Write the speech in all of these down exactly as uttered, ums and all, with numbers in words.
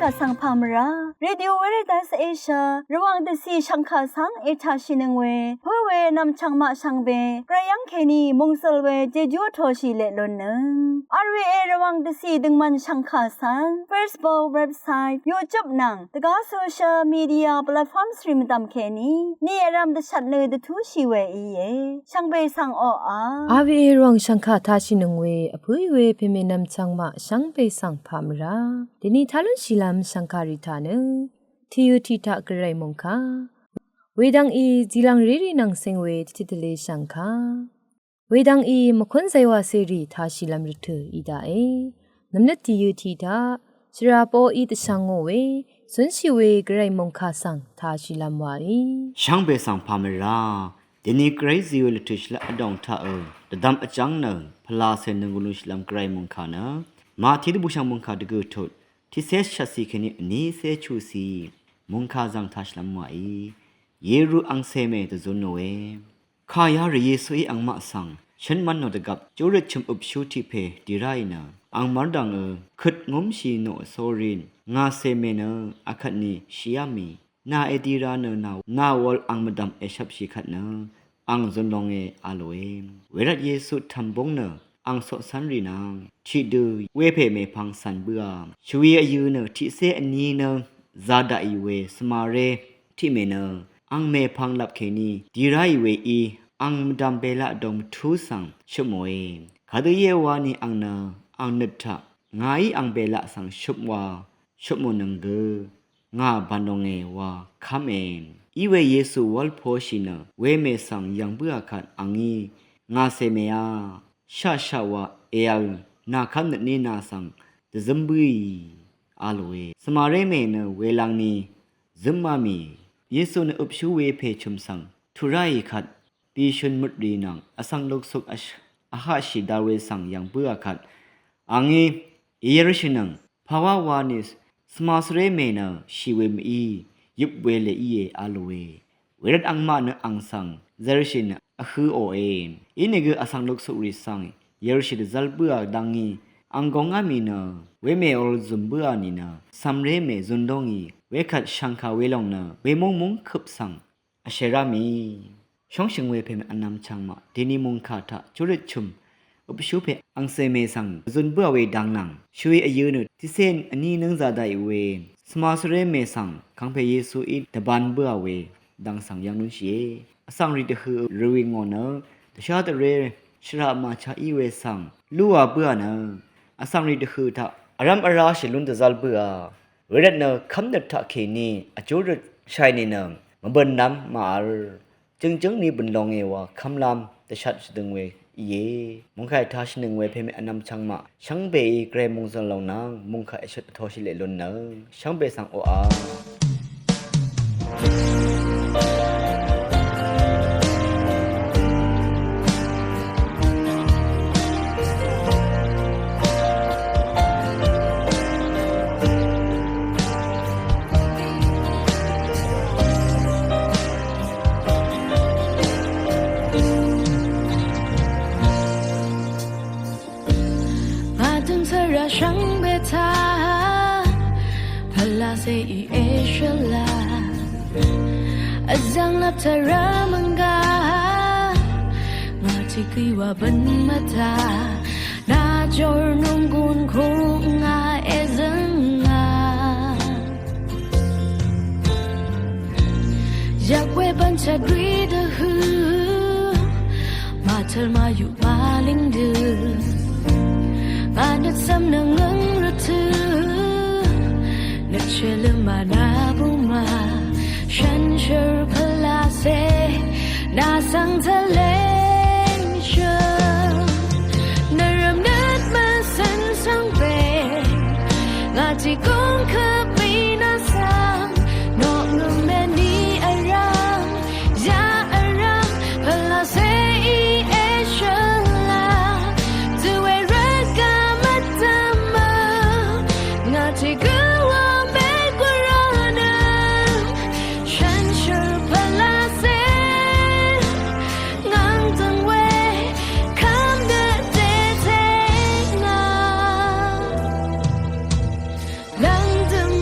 Vsvng pà mvrá Radio Veritas Asia Rvwàng dvcì shv̀ngkà svng ètàshìnøng we pǿ we nv̀mchv̀ng maq shvngbe gvray yv́ng kèní mòngsøl we jejú vtoshì leq lunnøng. R V A Rvwàng dvcì døngmvn shv̀ngkà svng Facebook, website, YouTube nvng dvgá social media platforms rì mvdv̀m kèní ni vrv̄m dvshvt nø dvtúshì we íe. Shvngbe svng oqà R V A Rvwàng shv̀ngkà tashìnøng we vpǿì we pèmè nv̀mchv̀ng maq shvngbe svng pà mvrá dèni tá lúnshìlv́m shv̀ngkà rì taq nø tìyø tiq taq gvray mòngkà wedvng í zìlv̀ng rérì nvng seng we tiqtiq tvle shv̀ngkà wedvng í mvkún zaywà cèrì tashìlv́m rvtø̀ í daqe. Nv̀mnøt tìyø tiq taq shvrà poqí dvshvng ngò we zúnshì we gvray mòngkà svng tashìlv́m wàí. Shvngbe svng pà mvrá dèni gvray zí we lvtø̀ shvlaq vdòng taq ø dvdvm vjv́ng nø pvlacè nøng gùn lúnshìlv́m gvray mòngkà nø Mati dvbùshv̀ng mòngkà dvgø̀ tut tiqcé shvtcì kèní vnícé chuqcì mòngkà zvng tashìlv́m wàí. Yeru angcè mè dvzúnòe. Kà yarì Yesuí angmaq svng shǿn mv́n nò dvgvp júrøt chø̀m øpshú tiq pè dì ráì nø ang mv́rdv̀ng ø køt ngúmshì nò sórí ngàcè mè nø akvt ni shìá mì nà èdira nø nà wal ang mvdv̀m èshvpshì kvt nø ang zun longe a lòe. Wervt Yesu tv̀m búng nø ang coqcv́nrì nvng tiqdø wepè mèpvng cv̀n bǿà shvwi vyø̄ nø tiqcé vní nø za daqì we svmaré tiqmè nø ang mèpvng lap kèní dì ráì we í ang mvdv̀m bèlaq dòng mvtú svng shøpmòe. Kadø íe wani ang nø ang nøt taq ngàí ang bèlaq svng shøpwa shøpmònøng gø ngà bv̀n longe wa kv́me. Iwe Yesu wál poshì nø wemè svng yv̀ng bǿà kvt angí ngàcè mèá shaqshaq wa èvl nà kv́m nøtní nà svng dvzǿm bǿì a lòe. Svmaré mè nø welangni zǿmá mì Yesu nø øpshú wepè chø̀m svng tuq ráì kvt bishøn møtrì nvng vsvng luksuk vhaqshì dvr we svng yv̀ng bǿà kvt angí èyv́rshìnøng. Pàwá wani svmasvré mè nø shì we mví yøp we lè íe a lòe. Wervt angmaq nø ang svng zvrshì nø vhø̄òe. Inìgø vsvng luksukrì svng yvrshì dvzv́l bǿà dvngí ang gongá mì nø wemè ol zø̀m bǿà nìnø cv̀mré mè zun dóngì wekvt shv̀ngkà welòng nø wemúng múng køp svng vshèrá mì. Shóngshø̀ng we pè mè vnvm chvngmaq dèni mòngkà taq júrøt chø̀m øpshú pè angcè mè svng zun bǿà we dang nvng shvwi vyø̄ nø tiqcé vní nǿng za daqì we svmasvré mè svng kàngpè Yesuí dvban bǿà we dang svng yv́ng lúnshìe. Vsvng rì dvhø̀ rvwì ngò nø dvshá dvré shvraq màcha í we svng lúà bǿà nø vsvng rì dvhø̀ taq vrv́m vrá shì lún dvzv́l bǿà. Wervt nø kv́mnøt taqkèní vjúrøt shàì nìnø mvbø̀n nvm màvl jøngjǿng ni bø̀n longe wa kv́mlv́m dvshat shvdøng we íe. Mungkàì tashìnøng we pèmè vnvm chvngmaq shvngbeí gvray mòngzø̀l lòng nvng mungkàì vshøt vtoshì leq lunnøng shvngbe svng oqà. Màdøng tvrà shvngbe taq pvlacè í èshøla. Vzv̀ng lap tvrà mv̀ngga ngà tiq gø̀í wa bø̀n mvtaq nà jor nunggun kung ngà èzø̀ngà. Yvk we bv̀n chvt rì dvhø̀ màtøl màyuq màlíng dø ngà nøt cv̀m nø ngøng rvtø̀ nøt shvlø mànà bumà shànshér pvlacè nà svng tvleng shø̀m. Nvrv̀m nøt mvcv̀n svngbe ngà tiq gúng køp mì nà svng noq ngø̀m mèní vrv̀m ya vrv̀m pvlacè í èshøla. Dø we rvt gø mvdv̀mø ngà tiq gǿ wa mègwv̀r rvnø shànshér pvlacè ngv̀ng døng we kv́m nø dète ngà lv̀ngdø̀m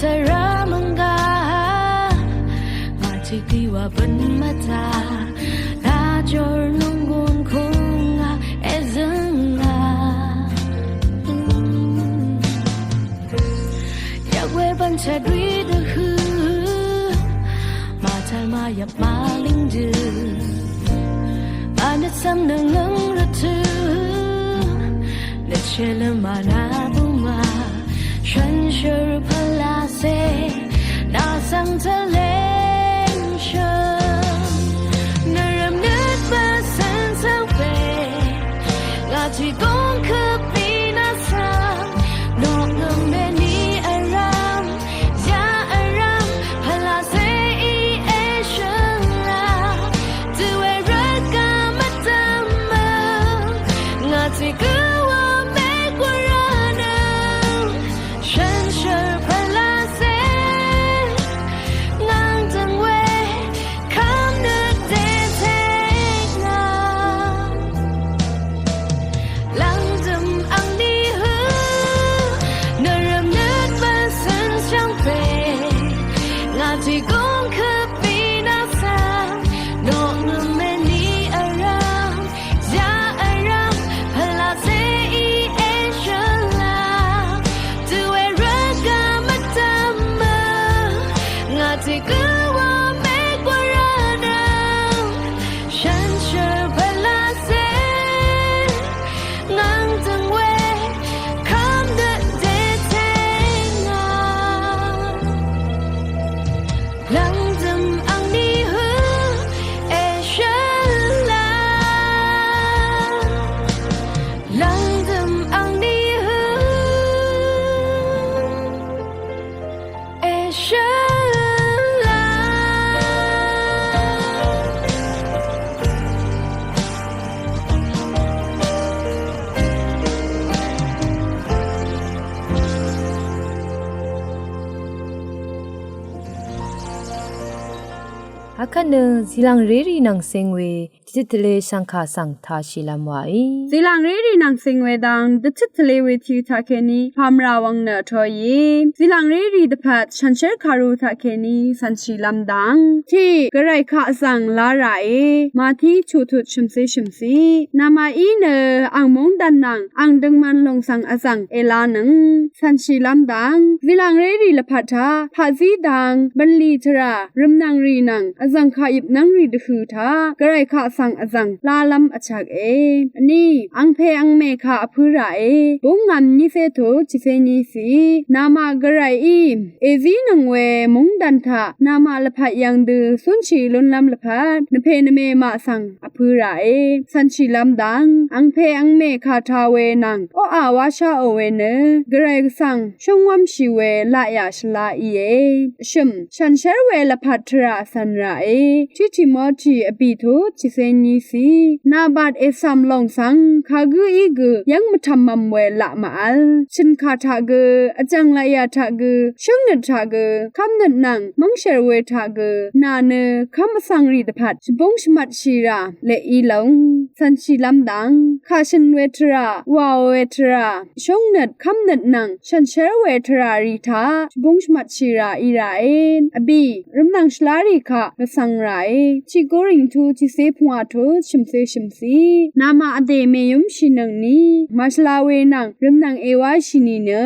Tvrà mv̀ngà ngà tiq dì wà bøn mvtà, dvjor nunggun kung ngà èzø̀ngà. Yvk we bv̀n chvdwi dvhø̀, mvtàl mvyvp mvlíng dø. Vnøt cv̀m nøngøng rvtø̀, nøt shèløm mvnà bùngà, shànshér pvlacè, nà svng tvleng shø̀m. Nvrvm nøt bvsøn svng pè, ngà tiq gong køp bì nà svng, noknøng mèní vrvm, ya vrvm, pvlacè í èshø̀lá, dø we rvt gø mvdv̀mø, ngà tiq gø wa mèk wa rvnø, shànshér pvlacè, ngàng dø̀ng we, kv́m nøt dètèk ngà. Lv̀ngdø̀m angní hø, nvrvm nøt bvsøn shvngpè, ngà tiq gong køp bì nà svng, noknøng mèní vrvm, ya vrvm, pvlacè í èshø̀lá, dø we rvt gø mvdv̀mø, ngà tiq gø wa mèk wa rvnø, shànshér pvlacè, ngàng dø̀ng we, kv́m nøt dètèk ngà. Lv̀ngdø̀m angní hø, èshø̀lá. Lv̀ngdø̀m angní hø, èshø̀lá. Akvt nø zìlv̀ngrérì nvng seng we dvtøt tvlē shv̀ngkà svng tāshìlv́m wàí. Zìlv̀ngrérì nvng seng we dang dvtøt tvlē we tiq taqkèní pàmvrà wvng nø vtoìe. Zìlv̀ngrérì dvpvt shànshér kàru taqkèní cv̀nshìlv́m dang tiq gvray kaq svng lá ràe. Màtí chuqtut shø̀mcé shø̀mcé. Namaqí nø ang móngdàn nvng ang døngman lòng svng vzv̀ng èlánøng cv̀nshìlv́m dang zìlv̀ngrérì lvpat taq paqzí dang bv̀nlì tvrà rvmnv̀ngrì nvng vzv̀ng kaq yøpnv́ngrì dvhø̀ taq gvray kaq svng vzv̀ng lálv́m vchvke. Vní angpè angmè kaq vpǿ ràe. Búng ngv̀m nyícé tut tiqcé nyícì. Namaq gvrayí èzínøng we móngdàn taq namaq lvpat yv̀ng dø cúnshì lúnlv́m lvpat nvpè nvmè maq svng vpø̄ ràe. Cv̀nshìlv́m dang angpè angmè kà tā we nvng oqà wáshá ò we nø gvray gvsvng shǿngwv́mshì we laqyà shvlá íe. Shø̀m shànshér we lvpat tvrà cv̀n ràe. Tiq Timoti vbì tut tiqcé nyícì. Nabat ècv̀m lòng svng kagǿ í gø yv́ng mvtv̀mvm we laq màvl. Shø̀n kà taq gø, vjv̀ng laqyà taq gø, shǿngnøt taq gø, kv́mnøt nvng mv́ngshèr we taq gø, nà nø kv́m vsvngrì dvpvt shvbúng shvmvtshì rà leq í lòng. Cv̀nshìlv́m dang kà shø̀n we tvrà, wàò we tvrà, shúngnøt kv́mnøt nvng shànshér we tvrà rì taq shvbúng shvmvtshì rà í ràe. Vbì rvmnv̀ng shvlá rì kaq mvsvng ràe. Tiq Korintu tiqcé pungwà tut shø̀mcé shø̀mcì. Namaq vdè mèyǿmshìnøngni màshvla we nvng rvmnv̀ng èwáshì nìnø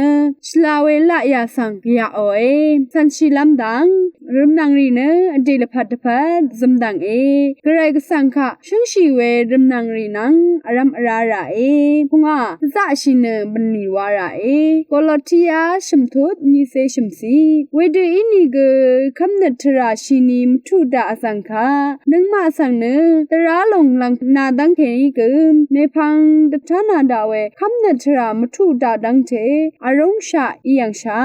shvla we laqyà svng gvyaqòe. Cv̀nshìlv́m dang rvmnv̀ngrì nø vdè lvpat dvpvt zømdv̀nge. Gvray gvsvng kaq shǿngshì we rvmnv̀ngrì nvng vrv́m vrá ràe. Pungwà dvzaqshì nø bv̀nlì wa ràe. Golotiya shø̀m tut nyícé shø̀mcì. Wedø ínìgø kv́mnøt tvrà shìni mvtuq daq vzv̀ng kaq nøngmaq svng nø dvrá lòng lv̀ng nà dv́ngte í gø mèpvng dvtánà daq we kv́mnøt tvrà mvtuq daq dv́ngte vrúngshaq í yv̀ngshà.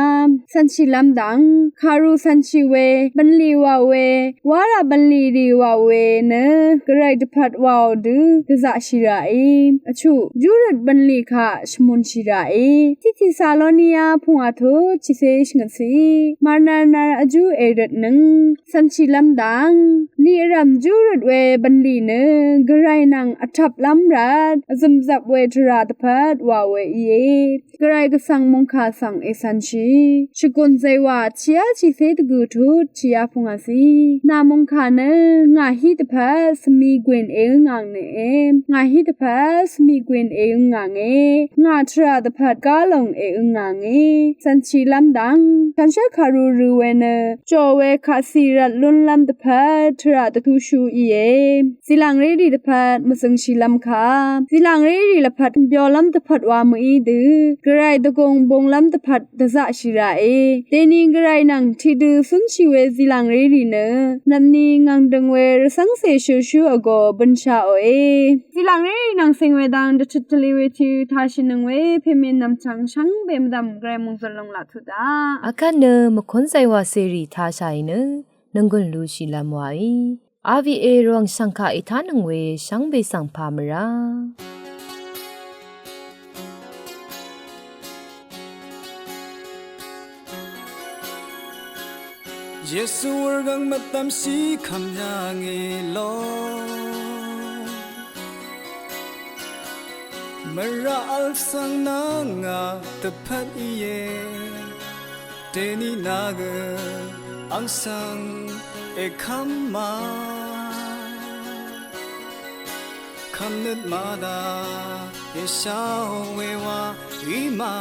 Cv̀nshìlv́m dang kàru cv̀nshì we bv̀nlì wà we wárà bv̀nlì rì wà we nø gvray dvpvt wàò dø dvzaqshì ràe. Vchuq júrøt bv̀nlì kaq shvmùnshì ràe. Tiq Tesaloniya pungwà tut tiqcé shvngøtcì. Màrnarnar vjú èrøtnøng cv̀nshìlv́m dang ni vrv̀m júrøt we bv̀nlì nø gvray nvng vtvplv́m rvt vzø̀mzvp we tvrà dvpvt wà we íe. Gvray gvsvng mòngkà svng ècv̄nshì. Shvgùn zàywà tiqyá tiqcé dvgø̀ tut tiqyá pungàcì. Nà mòngkà nø ngà hí dvpvt svmi gwìn èǿngàng nø e. Ngà hí dvpvt svmi gwìn èǿngàngé. Ngà tvrà dvpvt gálòng èǿngàngé. Cv̄nshìlv́m dv́ng shànshér kàru rø̄ we nø jò we kaqcì rvt lúnlv́m dvpvt tvrà dvtúshú íe. Zìlàngrérì dvpvt mvzøngshìlv́m kà. Zìlàngrérì lvpat mbyolv́m dvpvt wa mø̀í dø gvray dvgùng bunglv́m dvpvt dvzaqshì ràe. Dèni gvray nvng tiqdø cúnshì we zìlàngrérì nø nvpni ngv̀ngdø̀ng we rvcv́ngcè shøshú vgò bønshaqòe. Zìlàngrérì nvng cìng we dang dvtøt tvlē we tiq tashìnøng we pèmè nv̀mchv̀ng shvngbe mvdv̀m gvray mòngzø̀l lòng laq tuq daq. Akvt nø mvkún zàywà cèrì tashàì nø nònggùn lushìlv́m wàí. R V A Rvwàng shv̀ngkà ètánøng we shvngbe svng pà mvrá. Yesu wurgvng mvdv̀mshì kv́m yàngì lo. Mvrà vl svng nà ngà dvpvt íe. Dèní nà gø àng svng èkv́m ma. Kv́mnøt màdà èsháò we wa í ma.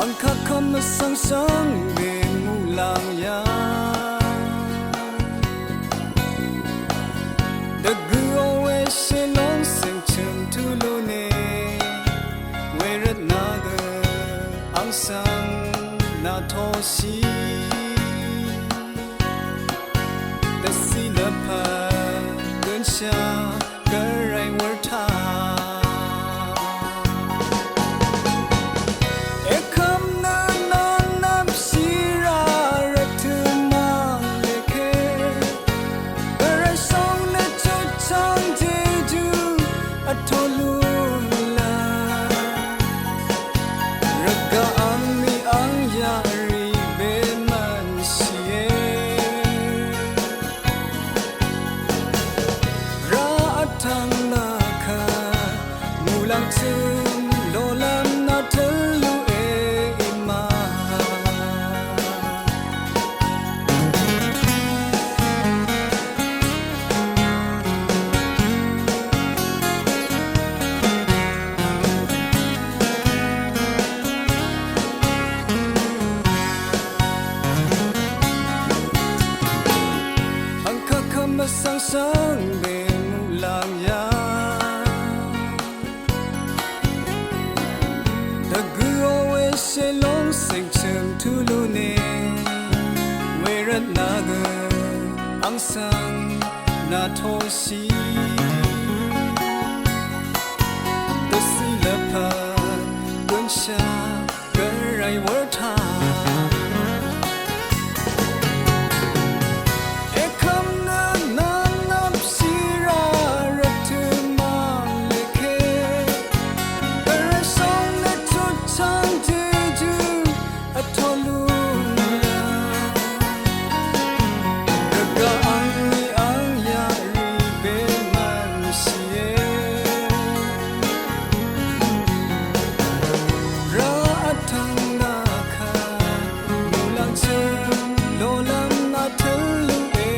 Àng kaq kv́m vsvng shvngbe muqlàng yà. Dvgø̀ò we shelòng sèngchø̀ng tulu ne. Wervt nà gø àng svng nà toshì. Dvcì lvpat gønshà gvray wurtaq. Èkv́m nø nvng nvpshì rà rvtø̀ mv̀ng lèké. Gvray shòng nø chutchv̀ng jejú vtō lúnlv́m. Rvgaq àngní àng yaqrì bemv̀nshìe. Rá vtvng nà kvt muqlàng chø̀m lolv́m nà tø̄l lúe í ma. Àng kaq kv́m vsvng shvngbe muqlàng yà. Dvgø̀ò we shelòng sèngchø̀ng tulu ne. Wervt nà gø àng svng nà toshì. Dvcì lvpat gønshà gvray wurtaq. Èkv́m nø nvng nvpshì rà rvtø̀ mv̀ng lèké. Gvray shòng nø chutchv̀ng jejú vtō lúnlv́m. Rvgaq àngní àng yaqrì bemv̀nshìe. Rá vtvng nà kvt muqlàng chø̀m lolv́m nà tø̄l lúe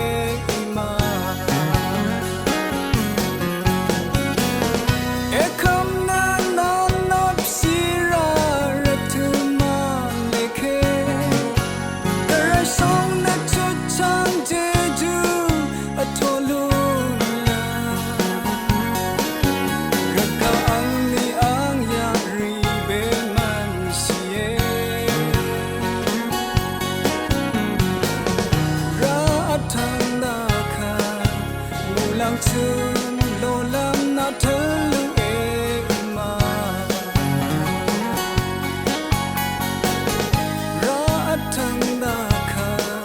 í ma. Èkv́m nø nvng nvpshì rà rvtø̀ mv̀ng lèké. Gvray shòng nø chutchv̀ng jejú vtō lúnlv́m. Rvgaq àngní àng yaqrì bemv̀nshìe. Rá vtvng nà kvt muqlàng chø̀m lolv́m nà tø̄l lúe í ma. Rá vtvng nà kvt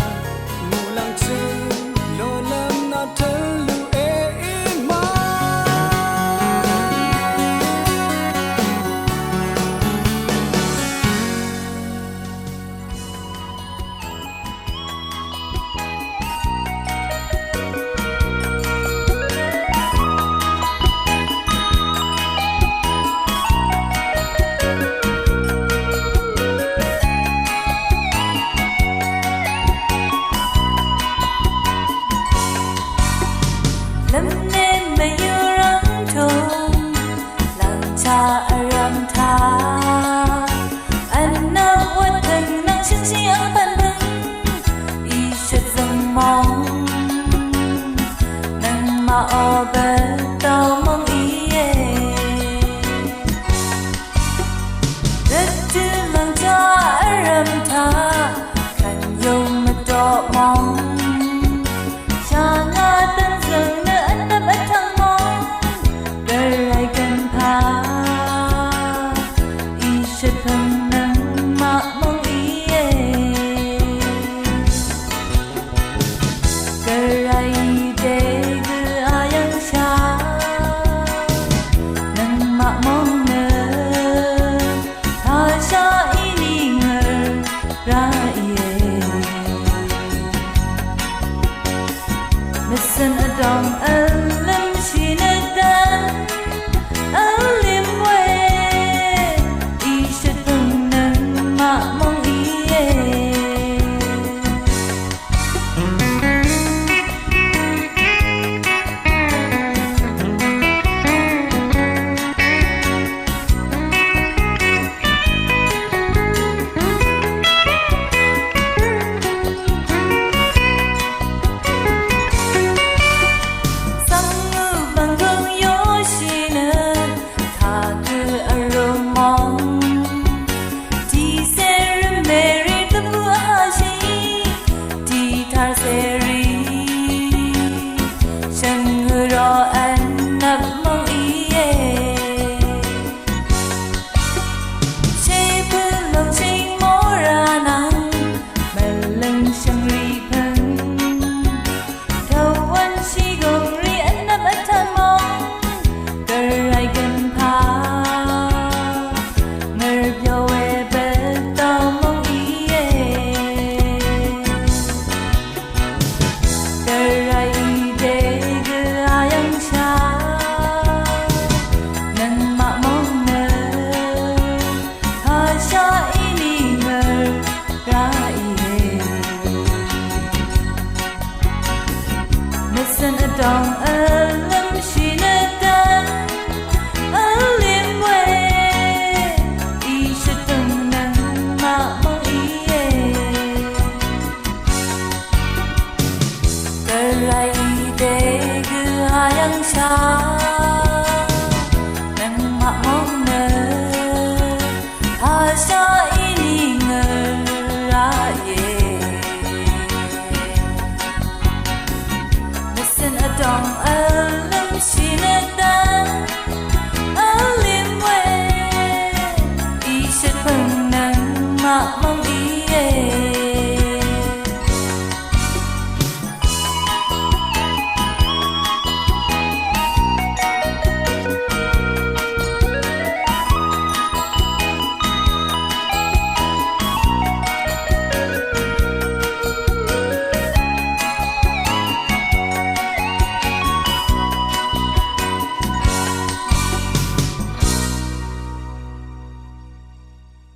Lòng ølømshì nø dvng vlim we, ishøt døng nøngmaq mvng íe. Gvray dègø ayv̀ngshà, nøngmaq mvng nø, tashaq íní ngø̀raq íe.